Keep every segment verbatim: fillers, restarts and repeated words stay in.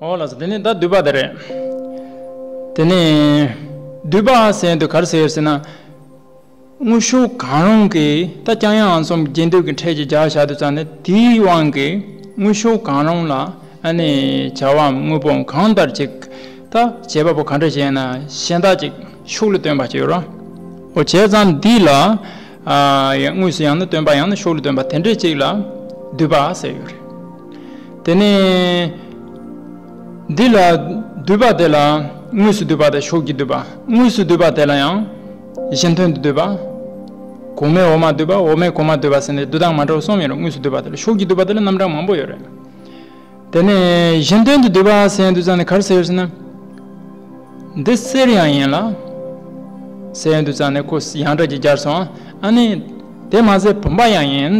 ཨོ་ལགས་སོ། དེ་ནས་ད་བསྡུས་པ་དེ་རེད། དེ་ནས་བསྡུས་པ་ཟེར་དུས་ག་རེ་ཟེར་ཟེར་ན། དངོས་ཤུགས་གང་རུང་གིས་ད་ཀྱང་ཡང་གསུམ་རྒྱས་འདོད་ཀྱི་ཕྲད་ཅིག་སྦྱར་བཞག་དུས་ཙང་ནས། དེའི་དབང་གིས་དངོས་ཤུགས་གང་རུང་ལ་ཨ་ནི་བྱ་བའམ་དངོས་པོའམ་གང་ལྟར་ཅིག་ད་བྱེད་པ་པོ་ག་འདྲ་ཞིག་ཡིན་ན་གཞན་དག་ཅིག་ཤུགས་ལ་སྟོན་པ་ཅིག་ཡོད་རེད། འོ་བྱས་ཙང་འདི་ལ་ཨ་ཡང་དངོས་སུ་ཡང་ན་སྟོན་པ་ཡང་ན་ཤུགས་ལ་སྟོན་པ་དེ་འདྲ་ཅིག་ལ་བསྡུས་པ་ཟེར་ཡོད་རེད། དེ་ནས་འདི་ལ་བསྡུས་པ་དེ་ལ་དངོས་སུ་བསྡུས་པ་དང་ཤུགས་ཀྱིས་བསྡུས་པ། དངོས་སུ་བསྡུས་པ་དེ་ལ་ཡང་གཞན་དོན་དུ་བསྡུས་པ། གོང་མས་འོག་མ་བསྡུས་པ། འོག་མས་གོང་མ་བསྡུས་པ་ཟེར་ནས་བསྡུས་སྟངས་མ་འདྲ་བ་གསུམ་ཡོད་རེད། དངོས་སུ་བསྡུས་པ་དེ་ལ། ཤུགས་ཀྱིས་བསྡུས་པ་དེ་ལ་རྣམ་གྲངས་མང་པོ་ཡོད་རེད། དེ་ནས་གཞན་དོན་དུ་བསྡུས་པ་ཟེར་དུས་ཙང་ནས་ག་རེ་ཟེར་ཡོད་ཟེར་ན། འདི་གསེར་ཡང་ཡིན་ལ། ཟེར་དུས་ཙང་ནས་ཁོ་ཡང་སྒྲ་ཅིག་སྦྱར་སོང་། ཨ་ནི་དེ་མ་ཟད་བུམ་པ་ཡང་ཡིན།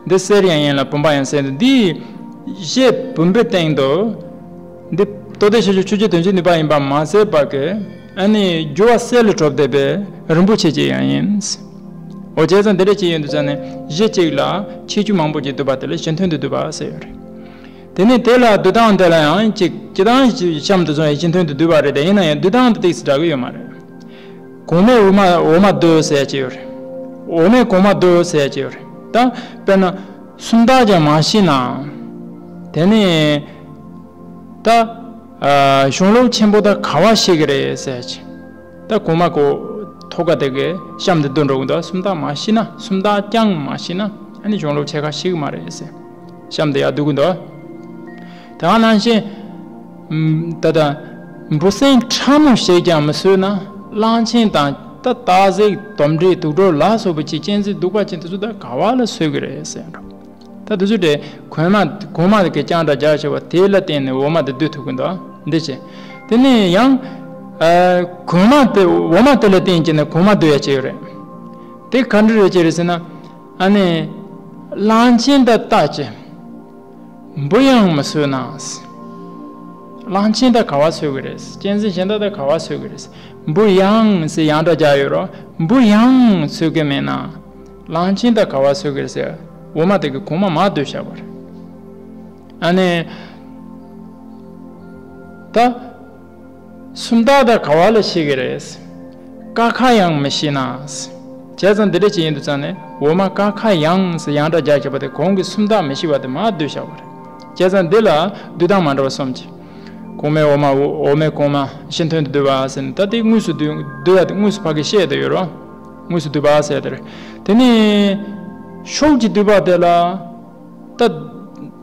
འདི་གསེར་ཡང་ཡིན་ལ་བུམ་པ་ཡང་ཟེར་དུས། འདི་གཞི་བུམ་པའི་སྟེང་དུ་འདི་ལྟོ་ལྡིར་ཤེས་བྱའི་ཆུ་སྐྱེས་དོན་བྱེད་ནུས་པ་ཡིན་པ་མ་ཟད་པ་གི། ཨ་ནི་རྒྱུ་བ་གསེར་ལས་གྲུབ་བསྡད་པའི་རིན་པོ་ཆེ་ཅིག་ཡང་ཡིན། འོ་བྱས་ཙང་འདི་འདྲ་ཅིག་ཡིན་དུས་ཙང་ནས་གཞི་གཅིག་ལ་ཁྱད་ཆོས་མང་པོ་ཅིག་བསྡུས་པ་དེ་ལ་གཞན་དོན་དུ་བསྡུས་པ་ཟེར་ཡོད་རེད། དེ་ནས་དེ་ལ་བསྡུས་སྟངས་དེ་ལ་ཡང་ཅིག་སྤྱིར་བཏང་གཤམ་དུ་སོང་བའི་གཞན་དོན་དུ་བསྡུས་པ་རེད་དེ། ཡིན་ན་ཡང་བསྡུས་སྟངས་དེ་ཏོག་ཙམ་འདྲ་གི་ཡོད་མ་རེད། གོང་མས་འོག་མ་འོག་མ་བསྡུས་ཟེར་ཡ་ཅིག་ཡོད་རེད། འོག་མས་གོང་མ་བསྡུས་ཟེར་ཡ་ཅིག་ཡོད་རེད། ད་དཔེར་ན་སུམ་རྟགས་ཀྱང་མ་ཤེས་ན། དེ་ནས་ད་ཨ་གཞུང་ལུགས་ཆེན་པོ་ད་ག་བ་ཤེས་ཀྱི་རེད་ཟེར་ཡ་ཅིག་ད་གོང་མ་གོ་ཐོག་ཁ་དེ་གའི་གཤམ་དུ་བསྡུས་འགྲོ་གི་འདུག་སུམ་རྟགས་མ་ཤེས་ན། སུམ་རྟགས་ཀྱང་མ་ཤེས་ན་ཨ་ནི་གཞུང་ལུགས་ཕྱེད་ཀ་ཤེས་ཀྱི་མ་རེད་ཟེར། གཤམ་དུ་ཡར་བསྡུས་ཀྱི་འདུག་དེ་ག་ནང་བཞིན། ད་ལྟ་འབུ་སྲིན་ཕྲ་མོ་ཞིག་ཀྱང་མི་གསོད་ན། གླང་ཆེན་དང་ད་སྟག་གཟིག་དོམ་དྲེད་དུག་སྦྲུལ་ལ་སོགས་པའི་ཅིག་གཅན་གཟན་གདུག་པ་ཅན་དེ་ཚོ་ད་ག་བ་ལ་གསོད་ཀྱི་རེད་ཟེར་འགྲོ། ད་དེ་ཚོ་དེ་གོང་མ་གོང་མ་གི་ཀྱང་སྒྲ་སྦྱར་བྱས་པ་དེ་ལ་བརྟེན་ནས་འོག་མ་དེ་བསྡུ་ཐུབ་ཀྱི་འདུག་འདི་བྱས། དེ་ནས་ཡང་ཨ་གོང་མ་དེ་འོག་མ་དེ་ལ་བརྟེན་བྱས་ནས་གོང་མ་བསྡུ་ཡ་བྱས་ཡོད་རེད། དེ་ག་འདྲ་རེད་བྱས་རེད་ཟེར་ན། ཨ་ནི་གླང་ཆེན་དང་སྟག་ཅེས་འབུ་ཡང་མི་གསོད་ན། གླང་ཆེན་དང་ག་བ་གསོད་ཀྱི་རེད། གཅན་གཟན་གཞན་དག་དང་ག་བ་གསོད་ཀྱི་རེད། འབུ་ཡང་ཟེར་ཡང་སྒྲ་རྒྱག་ཡོད་རོ། འབུ་ཡང་གསོད་ཀྱི་མེད་ན། གླང་ཆེན་དང་ག་བ་གསོད་ཀྱི་རེད་ཟེར། འོག་མ་དེ་གི་གོང་མ་མར་བསྡུས་བཞག་པ་རེད། ཨ་ནི། ད། སུམ་རྟགས་དང་ག་བ་ལ་ཤེས་ཀྱི་རེད། ཀ་ཁ་ཡང་མི་ཤེས་ན། བྱས་ཙང་འདི་འདྲ་ཅིག་ཡིན་དུས་ཙང་ནས་འོག་མ་ཀ་ཁ་ཡང་ཟེར་ཡང་སྒྲ་རྒྱག་བྱས་པ་དེ་གོང་གི་སུམ་རྟགས་མི་ཤེས་པ་དེ་མར་བསྡུས་བཞག་པ་རེད། བྱས་ཙང་འདི་ལ་བསྡུས་སྟངས་མ་འདྲ་བ་གསུམ་གྱིས། གོང་མས་འོག་མ། འོག་མས་གོང་མ། གཞན་དོན་དུ་བསྡུས་པ་ཟེར་ནས། ད་དེ་དངོས་སུ་བསྡུས་བསྡུས་པ་དེ་དངོས་སུ་ཕ་གི་བཤད་དེ་ཡོད་རོ། དངོས་སུ་བསྡུས་པ་ཟེར་དེ་རེད། དེ་ནས་ཤུགས་ཀྱིས་བསྡུས་པ་དེ་ལ། ད་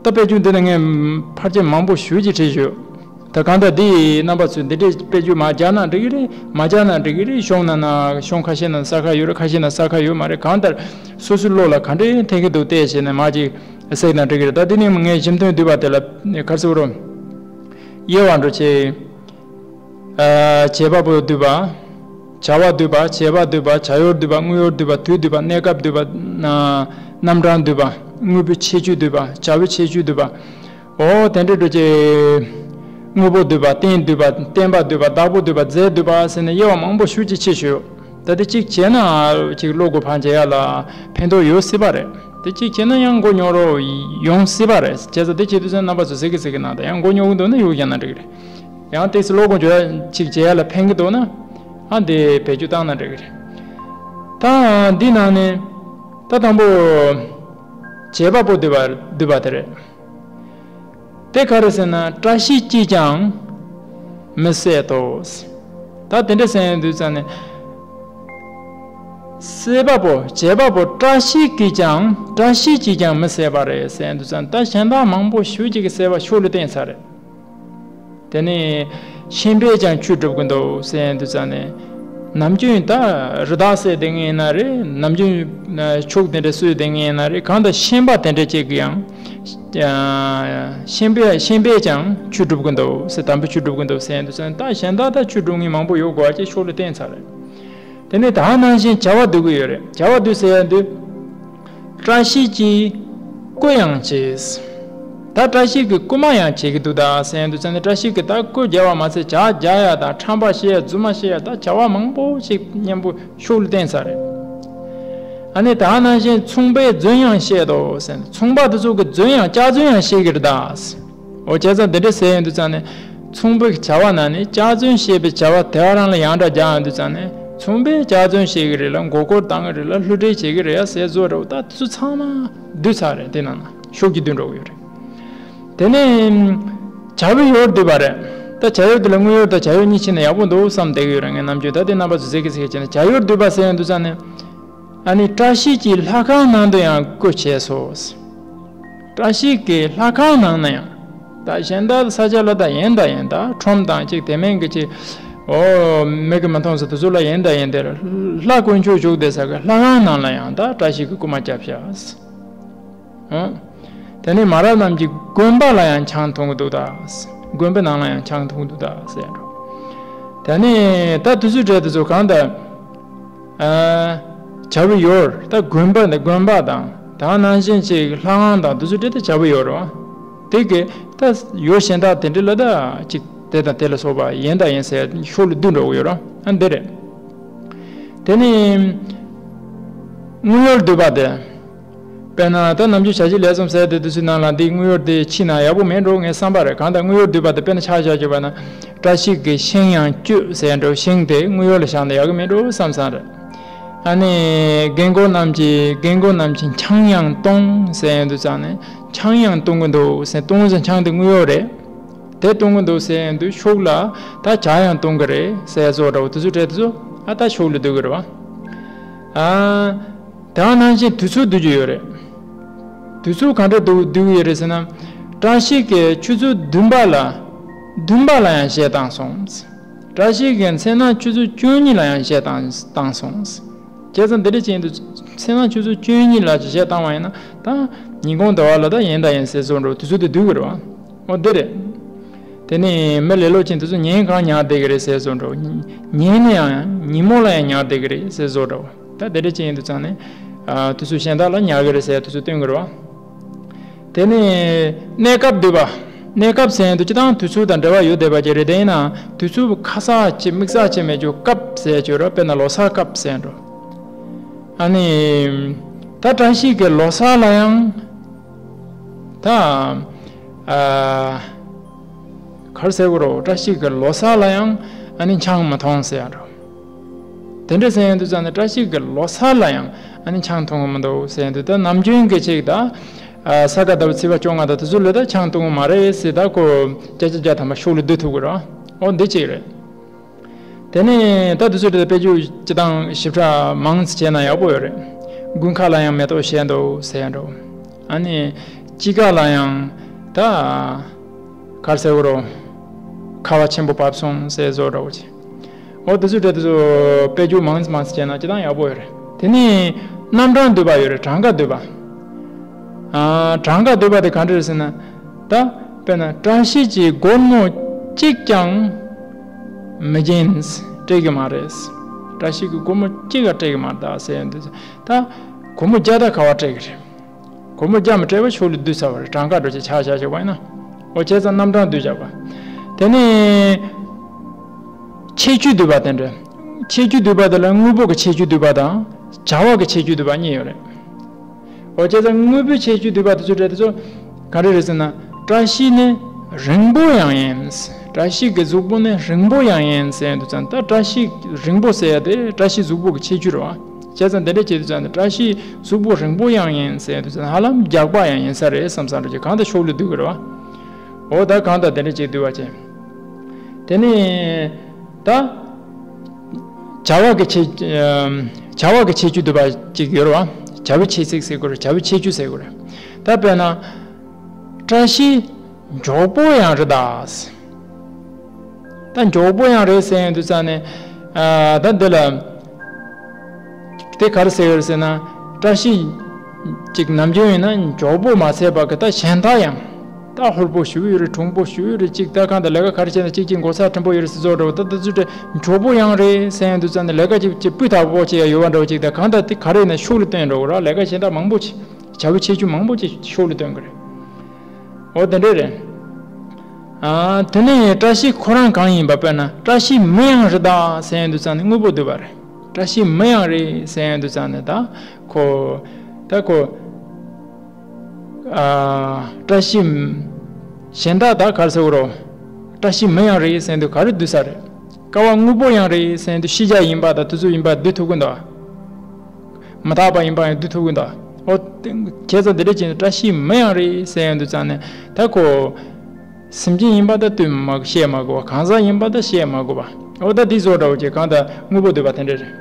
ད་དཔེ་ཆ་འདི་ནས་ངས་ཕལ་ཆེར་མང་པོ་ཞེ་ཅིག་བྲིས་ཡོད། ད་གང་ལྟར་འདི་རྣམ་པ་ཚོས་འདི་འདྲའི་དཔེ་ཆ་མར་སྦྱར་ན་འགྲིག་གི་རེད། མ་སྦྱར་ན་འགྲིག་གི་རེད། གཞུང་ནང་ན་གཞུང་ཁ་ཤས་ན་གསལ་ཁ་ཡོད་རེད། ཁ་ཤས་ན་གསལ་ཁ་ཡོད་མ་རེད། གང་ལྟར་སོ་སོའི་བློ་ལ་ག་འདྲའི་འཐད་ཀྱི་འདུག་བལྟས་བྱས་ནས་མར་ཅིག་གཟིགས་ན་འགྲིག་གི་རེད། ད་འདི་ནས་ངས་གཞན་དོན་བསྡུས་པ་དེ་ལ་ག་རེ་ཟེར་དགོས་རེད། དབྱེ་བ་འགྲོ་ཆེད། ཨ་བྱེད་པ་པོ་བསྡུས་པ། བྱ་བ་བསྡུས་པ། བྱེད་པ་བསྡུས་པ། བྱ་ཡུལ་བསྡུས་པ། དངོས་ཡུལ་བསྡུས་པ། དུས་བསྡུས་པ། གནས་སྐབས་བསྡུས་པ། ན་རྣམ་གྲངས་བསྡུས་པ། དངོས་པོའི་ཁྱད་ཆོས་བསྡུས་པ། བྱ་བའི་ཁྱད་ཆོས་བསྡུས་པ། འོ་དེ་འདྲའི་འགྲོ་ཆེད། དངོས་པོ་བསྡུས་པ། རྟེན་བསྡུས་པ། བརྟེན་པ་བསྡུས་པ། བདག་པོ་བསྡུས་པ། རྫས་བསྡུས་པ་ཟེར་ནས་དབྱེ་བ་མང་པོ་ཞེ་ཅིག་ཕྱེ་ཡོད། ད་དེ་གཅིག་བྱས་ན་ཅིག་བློ་སྒོ་འཕར་བྱེད་ཡ་ལ་ཕན་ཐོགས་ཡོད་སྲིད་པ་རེད། དེ་གཅིག་བྱས་ན་ཡང་མགོ་རྙོག་རོགས་ཡོང་སྲིད་པ་རེད། བྱས་ཙང་དེ་བྱེད་དུས་ཙང་རྣམ་པ་ཚོ་གཟིགས་ཀྱི་གཟིགས་ཀྱི་གནང་དང་། ཡང་མགོ་རྙོག་གི་འདུག་ན་གཞུག་བཞག་ན་འགྲིག་གི་རེད། ཡང་ཏོག་ཙམ་བློ་སྒོ་འབྱེད་ཅིག་བྱེད་ཡ་ལ་ཕན་གྱི་འདུག་ན། ཨ་འདི་བེད་སྤྱོད་བཏང་ན་འགྲིག་གི་རེད། ད་འདི་ནང་ནས་ད་དང་པོ་བྱེད་པ་པོ་བསྡུས་པ་བསྡུས་པ་དེ་རེད། དེ་ག་རེ་ཟེར་ན། བཀྲ་ཤིས་ཀྱིས་ཀྱང་མི་བསད་དོ། ད་དེ་འདྲ་ཟེར་ཡོང་དུས་ཙང་ནས། བསད་པ་པོ་བྱེད་པ་པོ་བཀྲ་ཤིས་ཀྱིས་ཀྱང་བཀྲ་ཤིས་ཀྱིས་ཀྱང་མི་བསད་པ་རེད་ཟེར་ཡོང་དུས་ཙང་ནས། ད་གཞན་དག་མང་པོ་ཞེ་ཅིག་གིས་བསད་པ་ཤུགས་ལ་བསྟན་ཚར་རེད། དེ་ནས་ཤན་པས་ཀྱང་ཆོས་སྒྲུབ་ཀྱི་འདུག་ཟེར་ཡོང་དུས་ཙང་ནས། ནམ་རྒྱུན་ད་རི་དྭགས་བསད་བསྡད་མཁན་ཡིན་ན་རེད། ནམ་རྒྱུན་ཕྱུགས་དེ་འདྲ་གསོད་བསྡད་མཁན་ཡིན་ན་རེད། གང་ལྟར་ཤན་པ་དེ་འདྲ་ཅིག་གིས་ཡང་། ཤན་པས་ཤན་པས་ཀྱང་ཆོས་སྒྲུབ་ཀྱི་འདུག་ཟེར། དམ་པའི་ཆོས་སྒྲུབ་ཀྱི་འདུག་ཟེར་ཡོང་དུས་ཙང་ནས། ད་གཞན་དག་ད་ཆོས་སྒྲུབ་མཁན་མང་པོ་ཡོད་དགོས་པ་ཅིག་ཤུགས་ལ་བསྟན་ཚར་རེད། དེ་ནས་ད་ནང་བཞིན་བྱ་བ་བསྡུ་གི་ཡོད་རེད། བྱ་བ་བསྡུ་ཟེར་ཡ་འདི། བཀྲ་ཤིས་ཀྱིས་རྐུ་ཡང་བྱེད། ད་བཀྲ་ཤིས་ཀྱིས་རྐུ་མ་ཡང་བྱེད་ཀྱི་འདུག་ད་ཟེར་ཡོང་དུས་ཙང་ནས། བཀྲ་ཤིས་ཀྱིས་ད་རྐུ་རྒྱག་པ་མ་ཚད་ཇ་རྒྱག་ཡ་དང་། ཁྲམ་པ་བཤད་ཡ། རྫུན་མ་བཤད་ཡ། ད་བྱ་བ་མང་པོ་ཞིག་མཉམ་པོ་ཤུགས་ལ་བསྟན་ཚར་རེད། ཨ་ནི་ད་ནང་བཞིན་ཚོང་པས་རྫུན་ཡང་བཤད་དོ་ཟེར། ཚོང་པ་དེ་ཚོ་གིས་རྫུན་ཡང་སྐྱག་རྫུན་ཡང་བཤད་ཀྱི་རེད་ད། འོ་བྱས་ཙང་དེ་འདྲ་ཟེར་ཡོང་དུས་ཙང་ནས་མཚུངས་པའི་བྱ་བ་ན་ནི་སྐྱག་རྫུན་བཤད་པའི་བྱ་བ་དེ་བ་རང་ལ་ཡང་སྒྲ་རྒྱག་ཡོང་དུས་ཙང་ནས་མཚུངས་པའི་སྐྱག་རྫུན་བཤད་ཀྱི་རེད་ལ་མགོ་སྐོར་བཏང་གི་རེད་ལ་བསླུ་བྲིད་བྱེད་ཀྱི་རེད་ཡ་ཟེར་བཟོ་འདྲ་བོ་ད་དེ་ཚོ་ཚང་མ་བསྡུས་ཚར་རེད། དེ་ནང་ན་ཤོག་གི་བསྡུས་འགྲོ་གི་ཡོད་རེད། དེ་ནས་བྱ་བའི་ཡུལ་བསྡུས་པ་རེད། ད་བྱ་ཡུལ་དེ་ལ་དངོས་ཡུལ་དང་བྱ་ཡུལ་གཉིས་ཕྱེ་ན་ཡག་པོ་འདུག་བསམ་བསྡད་ཀྱི་ཡོད་རེད། ངས་ནམ་རྒྱུན་ད་དེ་རྣམ་པ་ཚོ་གཟིགས་ཀྱི་གཟིགས་ཀྱི་བྱས་ནས་བྱ་ཡུལ་བསྡུས་པ་ཟེར་ཡོང་དུས་ཙང་ནས། ཨ་ནི་བཀྲ་ཤིས་ཀྱིས་ལྷ་ཁང་ནང་དུ་ཡང་སྐུ་མཆེད་སོ། བཀྲ་ཤིས་ཀྱིས་ལྷ་ཁང་ནང་ན་ཡང་། ད་གཞན་དག་ས་ཆ་ལ་ད་ཡིན་ད་ཡིན་ད་ཁྲོམ་དང་གཅིག་དེ་མིན་གྱི་གཅིག་འོ་མིག་གིས་མ་མཐོང་ས་དེ་ཚོ་ལ་ཡིན་ད་ཡིན་དེ་ལྷ་དཀོན་མཆོག་བཞུགས་བསྡད་ས་གི་ལྷ་ཁང་ནང་ལ་ཡང་ད་བཀྲ་ཤིས་ཀྱི་སྐུ་མ་བརྒྱབ་ཤག་འོ། དེ་ནས་མ་རབས་རྣམས་ཀྱིས་དགོན་པ་ལ་ཡང་ཆང་འཐུང་གི་འདུག་ད། དགོན་པའི་ནང་ལ་ཡང་ཆང་འཐུང་གི་འདུག་ད་ཟེར་འགྲོ། དེ་ནས་ད་དུས་ཚོད་སྤྲད་དུས་ཚོད་གང་ལྟར། ཨ། བྱ་བའི་ཡུལ་ད་དགོན་པ་ནི་དགོན་པ་དང་ད་ནང་བཞིན་ཅིག་ལྷ་ཁང་དང་དུས་ཚོད་སྤྲད་དེ་བྱ་བའི་ཡུལ་རེད་བ། དེ་གི་ད་ཡུལ་གཞན་དག་དེ་འདྲ་ལ་ད་ཅིག་དེ་དང་དེ་ལ་སོགས་པ་ཡིན་ད་ཡིན་ཟེར་ཤོག་ལ་བསྡུས་འགྲོ་གི་ཡོད་རེད་བ། ཨ་འདི་རེད། དེ་ནས་དངོས་ཡུལ་བསྡུས་པ་དེ། དཔེར་ན་ད་ནམ་རྒྱུན་བྱ་བྱེད་ལས་གསུམ་ཟེར་དེ་དུས་ཚོད་ནང་ལ་འདི་དངོས་ཡུལ་དེ་ཕྱིས་ན་ཡག་པོ་མེད་འགྲོ་ངའི་བསམ་པ་རེད། གང་ལྟར་དངོས་ཡུལ་བསྡུས་པ་དེ་དཔེར་ན་ཆ་བཞག་བྱས་པ་ན་བཀྲ་ཤིས་ཀྱི་ཤིང་ཡང་གཅོད་ཟེར་འགྲོ་ཤིང་དེ་དངོས་ཡུལ་ལ་བཞག་ན་ཡག་གི་མེད་འགྲོ་བསམ་བསམ་རེད། ཨ་ནི་རྒན་རྒོན་རྣམས་ཀྱིས་རྒན་རྒོན་རྣམས་ཀྱིས་ཆང་ཡང་བཏུང་ཟེར་ཡོང་དུས་ཙང་ནས་ཆང་ཡང་བཏུང་གི་འདུག་ཟེར་བཏུང་ཟེར་ཆང་དེ་དངོས་ཡུལ་རེད། དེ་གཏོང་གི་འདུག་ཟེར་ཡང་དུས་ཤོག་ལ་ད་བྱ་ཡང་གཏོང་གི་རེད་ཟེར་བཟོ་འདྲ་བོ་དུས་ཚོད་སྤྲད་དུས་ཚོད་ཨ་ད་ཤོག་ལ་བསྡུ་གི་རེད་བ། ཨ། དེ་ནང་བཞིན་དུས་ཚོད་བསྡུ་རྒྱུ་ཡོད་རེད། དུས་ཚོད་ག་འདྲ་བསྡུ་བསྡུ་གི་ཡོད་རེད་ཟེར་ན། བཀྲ་ཤིས་ཀྱིས་ཆུ་ཚོད་བདུན་པ་ལ། བདུན་པ་ལ་ཡང་གཞས་བཏང་སོང་། བཀྲ་ཤིས་ཀྱིས་མཚན་ནག་ཆུ་ཚོད་བཅུ་གཉིས་ལ་ཡང་གཞས་བཏང་བཏང་སོང་། བྱས་ཙང་འདི་འདྲ་བྱས་ཡིན་དུས་མཚན་ནག་ཆུ་ཚོད་བཅུ་གཉིས་ལ་གཞས་བཏང་བ་ཡིན་ན་ད་ཉིན་གུང་ཟླ་བ་ལ་ད་ཡིན་ད་ཡིན་ཟེར་བཟོ་འགྲོ་དུས་ཚོད་དེ་བསྡུ་གི་རེད་བ། འོ་འདི་རེད། དེ་ནས་མི་ལེ་ལོ་ཅན་དེ་ཚོ་ཉིན་གང་ཉལ་བསྡད་ཀྱི་རེད་ཟེར་བཟོ་འདྲ་བོ། ཉིན་ནས་ཡང་ཉིན་མོ་ལ་ཡང་ཉལ་བསྡད་ཀྱི་རེད་ཟེར་བཟོ་འདྲ་བོ། ད་དེ་འདྲ་ཅན་ཡིན་དུས་ཙང་ནས་དུས་ཚོད་གཞན་དག་ལ་ཉལ་གྱི་རེད་ཟེར་དུས་ཚོད་སྟོན་གྱི་རེད་བ། དེ་ནས་གནས་སྐབས་བསྡུས་པ། གནས་སྐབས་ཟེར་ཡང་དུས་སྤྱི་དང་དུས་ཚོད་དང་འབྲེལ་བ་ཡོད་བསྡད་པ་ཅིག་རེད། དེ་ཡིན་ནའང་དུས་ཚོད་ཁ་གསལ་ཅིག་དམིགས་བསལ་ཅིག་མེད་རྒྱུ་སྐབས་ཟེར་རྒྱུ་རེད། དཔེར་ན་ལོ་གསར་སྐབས་ཟེར་འགྲོ། ཨ་ནི། ད་བཀྲ་ཤིས་ཀྱི་ལོ་གསར་ལ་ཡང་། ད། ཨ། ག་རེ་ཟེར་དགོས་རེད། བཀྲ་ཤིས་ཀྱི་ལོ་གསར་ལ་ཡང་ཨ་ནི་ཆང་མ་འཐུང་ཟེར་ཡ་འགྲོ། དེ་འདྲ་ཟེར་ཡོང་དུས་ཙང་ནས་བཀྲ་ཤིས་ཀྱི་ལོ་གསར་ལ་ཡང་ཨ་ནི་ཆང་འཐུང་གི་མི་འདུག་ཟེར་ཡོང་དུས་ད་ནམ་རྒྱུན་གྱི་ཅིག་ད། ཨ། ས་ག་ཟླ་བའི་ཚེས་པ་བཅོ་ལྔ་དང་དེ་ཚོ་ལ་ད་ཆང་འཐུང་གི་མ་རེད་ཟེར། ད་ཁོ་བརྒྱ་ཆ་བརྒྱ་ཐམ་པ་ཤོག་ལ་བསྡུ་ཐུབ་ཀྱི་རེད། འོ་འདི་གཅིག་རེད། དེ་ནས་ད་དུས་ཚོད་དེ་དཔེ་བརྗོད་སྤྱི་དང་ཞིབ་ཕྲ་མང་ཙམ་བྱས་ན་ཡག་པོ་ཡོད་རེད། དགུན་ཁ་ལ་ཡང་མེ་ཏོག་བཞད་འདུག་ཟེར་ཡ་འགྲོ། ཨ་ནི། དཔྱིད་ཀ་ལ་ཡང་ད། ག་རེ་ཟེར་དགོས་རེད། ཁ་བ་ཆེན་པོ་བབས་སོང་ཟེར་བཟོ་འདྲ་བོ་ཅིག་འོ་དེ་ཚོ་འདྲ་དེ་ཚོ་དཔེ་བརྗོད་མང་ཙམ་མང་ཙམ་བྱས་ན་སྤྱི་དང་ཡག་པོ་ཡོད་རེད། དེ་ནས་རྣམ་གྲངས་བསྡུས་པ་ཡོད་རེད། གྲངས་ཀ་བསྡུས་པ། ཨ། གྲངས་ཀ་བསྡུས་པ་དེ་ག་འདྲ་རེད་ཟེར་ན། ད་དཔེར་ན་བཀྲ་ཤིས་ཀྱིས་སྒོར་མོ་གཅིག་ཀྱང་མི་སྦྱིན། སྤྲད་ཀྱི་མ་རེད། བཀྲ་ཤིས་ཀྱིས་སྒོར་མོ་གཅིག་ཀྱང་སྤྲད་ཀྱི་མ་རེད་ད་ཟེར་ཡོང་དུས་ད་སྒོར་མོ་བརྒྱ་ད་ག་བ་སྤྲད་ཀྱི་རེད། སྒོར་མོ་བརྒྱ་མི་སྤྲད་པ་ཤོག་ལ་བསྡུས་ཚར་བ་རེད། གྲངས་ཀ་འདྲ་ཅིག་ཆ་བཞག་བྱས་པ་ཡིན་ན། འོ་བྱས་ཙང་རྣམ་གྲངས་བསྡུས་བཞག་པ། དེ་ནས་ཁྱད་ཆོས་བསྡུས་པ་དེ་འདྲ། ཁྱད་ཆོས་བསྡུས་པ་དེ་ལ་དངོས་པོ་གི་ཁྱད་ཆོས་བསྡུས་པ་དང་བྱ་བ་གི་ཁྱད་ཆོས་བསྡུས་པ་གཉིས་ཡོད་རེད། འོ་བྱས་ཙང་དངོས་པོའི་ཁྱད་ཆོས་བསྡུས་པ་དེ་ཚོ་འདྲ་དེ་ཚོ་ག་འདྲ་རེད་ཟེར་ན། བཀྲ་ཤིས་ནི་རིང་པོ་ཡང་ཡིན། བཀྲ་ཤིས་ཀྱི་གཟུགས་པོ་ནི་རིང་པོ་ཡང་ཡིན་ཟེར་དུས་ཙང་ད་བཀྲ་ཤིས་རིང་པོ་ཟེར་ཡ་དེ་བཀྲ་ཤིས་གཟུགས་པོ་གི་ཁྱད་ཆོས་རེད་བ། བྱས་ཙང་དེ་འདྲ་བྱེད་དུས་ཙང་ནི་བཀྲ་ཤིས་གཟུགས་པོ་རིང་པོ་ཡང་ཡིན་ཟེར་དུས་ཙང་ཧ་ལམ་རྒྱགས་པ་ཡང་ཡིན་ས་རེད་བསམ་བསམ་འདྲ་ཅིག་གང་ལྟར་ཤོག་ལ་བསྡུ་གི་རེད་བ། འོ་ད་གང་ལྟར་དེ་འདྲ་ཅིག་བསྡུ་བ་བྱས། དེ་ནས་ད་བྱ་བ་གི་ཁྱད་བྱ་བ་གི་ཁྱད་ཆོས་བསྡུ་བ་ཅིག་ཡོད་རེད་བ། བྱ་བའི་ཁྱད་ཚིག་ཟེར་དགོས་རེད། བྱ་བའི་ཁྱད་ཆོས་ཟེར་དགོས་རེད། ད་དཔེར་ན། བཀྲ་ཤིས་མགྱོགས་པོ་ཡང་རེད་ད། ད་མགྱོགས་པོ་ཡང་རེད་ཟེར་ཡོང་དུས་ཙང་ནས། ཨ། ད་འདི་ལ། དེ་ག་རེ་ཟེར་ཡོད་རེད་ཟེར་ན། བཀྲ་ཤིས། ཅིག་ནམ་རྒྱུན་ཡིན་ན་མགྱོགས་པོ་མ་ཟད་པ་གི་ད་གཞན་དག་ཡང་། ད་ཧུར་པོ་ཞུ་གི་ཡོད་རེད། གྲུང་པོ་ཞུ་གི་ཡོད་རེད། ཅིག་ད་གང་ལྟར་ལས་ཀ་ག་རེ་བྱས་ན་ཅིག་ཅིག་འགོ་ཚ་ཕྲན་བུ་ཡོད་རེད་ཟེར་བཟོ་འདྲ་བོ། ད་ད་ཚོད་དེ་མགྱོགས་པོ་ཡང་རེད་ཟེར་ཡོང་དུས་ཙང་ནས་ལས་ཀ་ཅིག་ཅིག་སྤུས་དག་པོ་ཅིག་ཡང་ཡོད་པ་འདྲ་བོ་ཅིག་ད་གང་ལྟར་དེ་ག་རེ་ཡིན་ན་ཤུགས་ལ་བཏོན་འགྲོ་གི་རེད། ལས་ཀ་གཞན་དག་མང་པོ་ཅིག་བྱ་བའི་ཁྱད་ཆོས་མང་པོ་ཅིག་ཤུགས་ལ་བཏོན་གི་རེད། འོ་དེ་འདྲ་རེད། ཨ། དེ་ནས་བཀྲ་ཤིས་ཁོ་རང་གང་ཡིན་པ་དཔེར་ན་བཀྲ་ཤིས་མི་ཡང་རེད་ད་ཟེར་ཡོང་དུས་ཙང་ནས་དངོས་པོ་བསྡུས་པ་རེད། བཀྲ་ཤིས་མི་ཡང་རེད་ཟེར་ཡོང་དུས་ཙང་ནས་ད་ཁོ། ད་ཁོ། ཨ། བཀྲ་ཤིས། གཞན་དག་ད་ག་རེ་ཟེར་དགོས་རེད། བཀྲ་ཤིས་མི་ཡང་རེད་ཟེར་དུས་ག་རེ་བསྡུ་ས་རེད། ཀ་བ་དངོས་པོ་ཡང་རེད་ཟེར་དུས་ཤེས་བྱ་ཡིན་པ་དང་དེ་ཚོ་ཡིན་པ་བསྡུ་ཐུབ་ཀྱི་འདུག་མི་རྟག་པ་ཡིན་པ་ཡང་བསྡུ་ཐུབ་ཀྱི་འདུག་འོ་དེ་བྱས་ཙང་དེ་འདྲ་བྱས་ནས་བཀྲ་ཤིས་མི་ཡང་རེད་ཟེར་ཡོང་དུས་ཙང་ནས་ད་ཁོ། སེམས་ཅན་ཡིན་པ་ད་ལྟོས་མ་བཤད་མ་དགོས་པ། གང་ཟག་ཡིན་པ་ད་བཤད་མ་དགོས་པ། འོ་ད་འདི་བཟོ་འདྲ་བོ་ཅིག་གང་ལྟར་དངོས་པོ་བསྡུས་པ་དེ་འདྲ་རེད།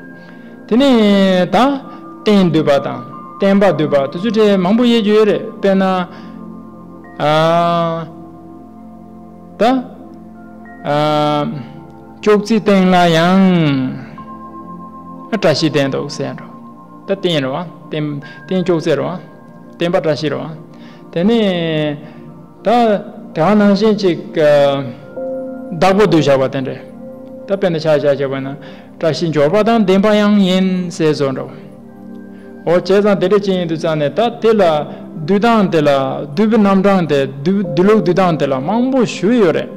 དེ་ནས་ད་རྟེན་བསྡུས་པ་དང་བརྟེན་པ་བསྡུས་པ་དེ་ཚོ་གྲས་མང་པོ་ཡོད་རྒྱུ་ཡོད་རེད། དཔེར་ན། ཨ། ད། ཨ། ཅོག་ཙེའི་སྟེང་ལ་ཡང་། ཨ། བཀྲ་ཤིས་བསྟན་འདུག་ཟེར་འགྲོ། ད་རྟེན་རེད་བ། རྟེན་རྟེན་ཅོག་ཙེ་རེད་བ། བརྟེན་པ་བཀྲ་ཤིས་རེད་བ། དེ་ནས། ད་དེ་ག་ནང་བཞིན་ཅིག་ཨ། བདག་པོ་བསྡུས་བཞག་པ་དེ་འདྲས། ད་དཔེར་ན་ཆ་བཞག་བྱས་པ་ན་བཀྲ་ཤིས་འབྱོར་པ་དང་ལྡན་པ་ཡང་ཡིན་ཟེར་བཟོ་འདྲ། འོ་བྱས་ཙང་དེ་འདྲ་ཅིག་ཡིན་དུས་ཙང་ནས་ད་དེ་ལ་བསྡུས་སྟངས་དེ་ལ་བསྡུས་པའི་རྣམ་གྲངས་དེ་བསྡུས་བསྡུས་ལུགས་བསྡུས་སྟངས་དེ་ལ་མང་པོ་ཞུས་ཡོད་རེད།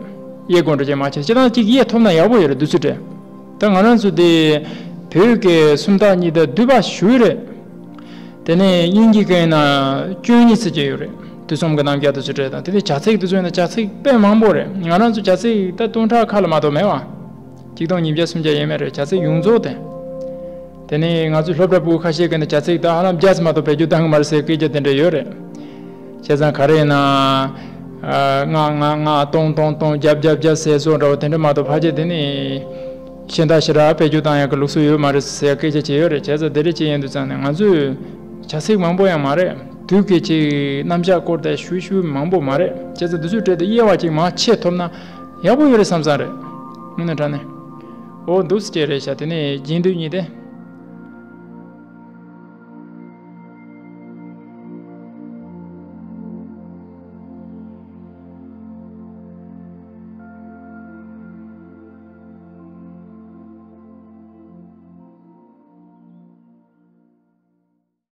དབྱེ་དགོས་འདྲ་ཅིག་མ་བྱས་སྤྱིར་བཏང་གཅིག་དབྱེ་ཐུབ་ན་ཡག་པོ་ཡོད་རེད། བསྡུས་ཚུལ་དེ། ད་ང་རང་ཚོ་དེ་བོད་ཀྱི་སུམ་རྟགས་གཉིས་དང་བསྡུས་པ་ཞུས་རེད། དེ་ནས་དབྱིན་ཇིའི་སྐད་ཡིན་ན་བཅུ་གཉིས་ཚིགས་བཅད་ཡོད་རེད། དུས་གསུམ་གྱི་རྣམ་གཞག་དེ་ཚོ་བྲིས་དང་། དེ་ནས་བྱ་ཚིག་དེ་ཚོ་ཡིན་ན་བྱ་ཚིག་དཔེ་མང་པོ་རེད། ང་རང་ཚོ་བྱ་ཚིག་ད་སྟོང་ཕྲག་ཁ་ལ་མ་གཏོགས་མེད་པ། ཆིག་སྟོང་ཉིས་བརྒྱ་སུམ་བརྒྱ་ཡས་མས་རེད། བྱ་ཚིག་ཡོངས་རྫོགས་དེ། དེ་ནས་ང་ཚོའི་སློབ་གྲྭ་ཕྲུ་གུ་ཁ་ཤས་ཀྱིས་ནི་བྱ་ཚིག་ད་ཧ་ལམ་བརྒྱ་ཙམ་མ་གཏོགས་བེད་སྤྱོད་བཏང་གི་མ་རེད་ཟེར་སྐད་ཆ་དེ་འདྲ་ཡོད་རེད། བྱས་ཙང་ག་རེ་ཡིན་ན། ཨ། ལྔ་ལྔ་ལྔ་སྟོང་སྟོང་སྟོང་བརྒྱ་བརྒྱ་བརྒྱ་ཟེར་བཟོ་འདྲ་བོ་དེ་འདྲ་མ་གཏོགས་ཕལ་ཆེར་དེ་ནི། གཞན་དག་ཞེ་དྲག་བེད་སྤྱོད་བཏང་ཡག་གི་ལུགས་སྲོལ་ཡོད་མ་རེད་ཟེར་སྐད་ཆ་བྱས་ཡོད་རེད། བྱས་ཙང་དེ་འདྲ་བྱས་ཡོང་དུས་ཙང་ནས་ང་ཚོས་བྱ་ཚིག་མང་པོ་ཡང་མ་རེད། དུས་ཀྱི་ཅིག་རྣམ་གཞག་སྐོར་དེ་ཞུ་ཞུ་མང་པོ་མ་རེད། བྱས་ཙང་དེ་ཚོའི་གྲས་དེ་དབྱེ་བ་ཅིག་མར་ཕྱེ་ཐུབ་ན་ཡག་པོ་ཡོད་རེད་བསམ་བསམ་རེད། དངོས་གནས་དྲང་གནས། འོ་འདུག་སེ་བྱས་རེད་ཤག་དེ་ནས་རྗེས་ཟློས་གཉིས་དེ།